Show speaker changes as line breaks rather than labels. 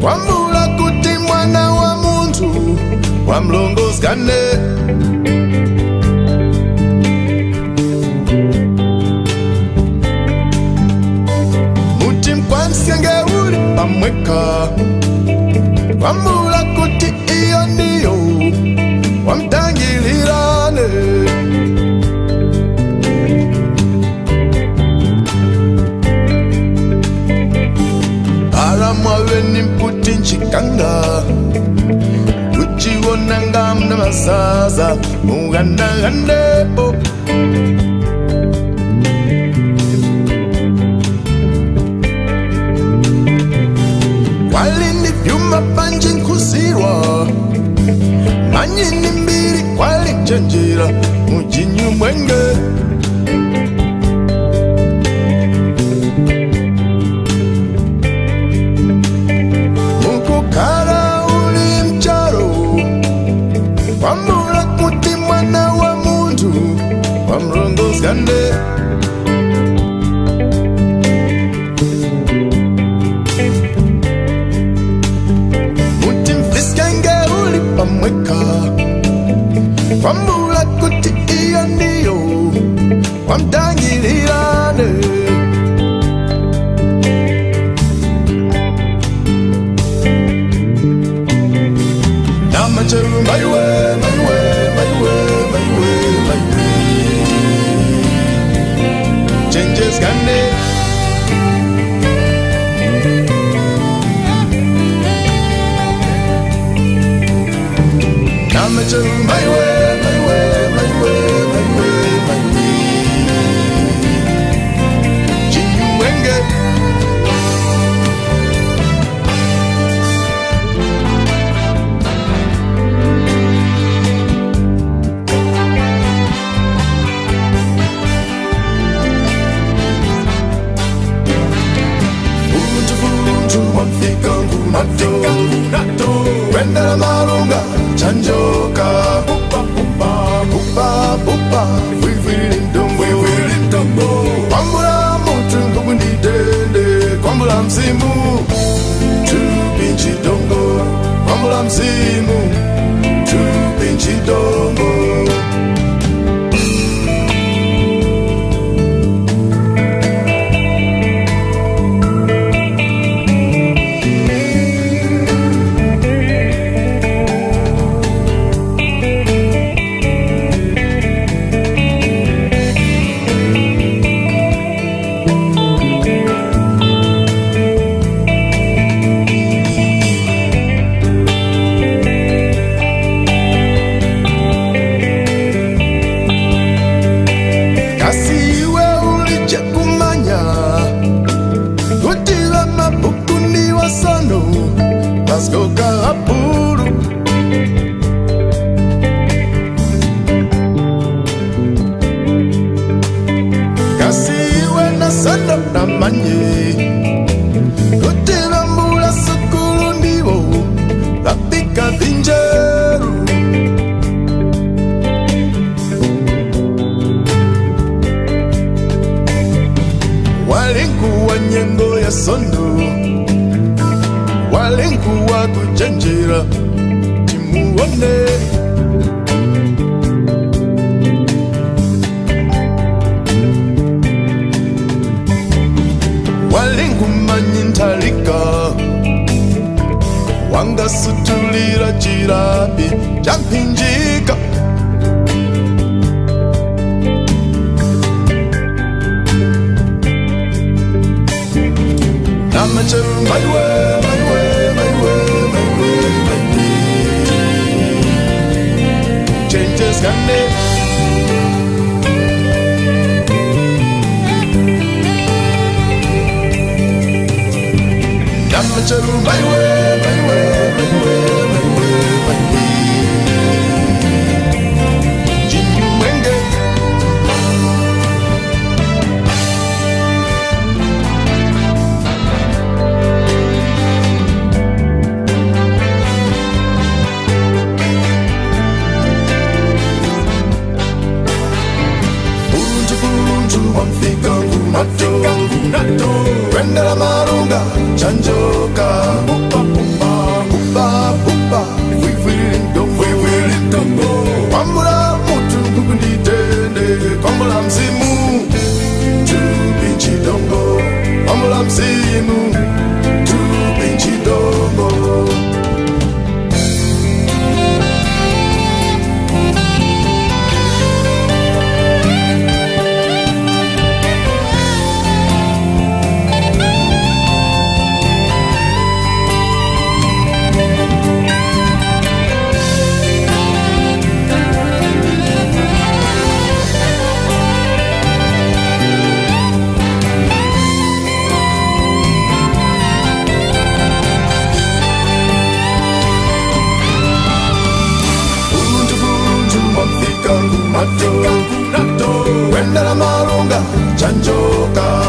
Wambula kuti mwana wa muntu wamlongozgane. Muti mkwansenge uli pamweka. Wambula kuti iyo ndiyo wamtangilirane. Aramwawe ni mputi nchikanga uchiwonanga mna masaza mugandagande po. Kwali ni vyuma panji nkusirwa manyini mbili kwali chenjera mujinyu mwenge. Mukukara uli mcharo wambula kuti mwana wa muntu wamrongozgande. Muti mfiskenge uli pamweka wambula kuti iyo ndiyo wamtangilirane. Namacheru maiwe maiwe maiwe maiwe maiwe changes gane. Namacheru maiwe maiwe maiwe maiwe maiwe Chinyuwenge. Wendela malunga chanjoka pupa pupa pupa pupa vivili ndombo kwambula mutu ngukundidende kwambula mzimu tupinchidongo kwambula mzimu tupinchidongo. Walinkuwa nyengo ya sondo walinkuwa kuchenjera timuone. Walinkumanyintalika wangasutulira chirapi champinjika. Namacheru maiwe maiwe maiwe maiwe maiwe changes gane. Namacheru maiwe maiwe maiwe maiwe maiwe Chinyuwenge. Wamfika ngunato, wendela marunga chanjoka. Mzimu tupi nchidongo. Kumato, wendela malunga chanjoka.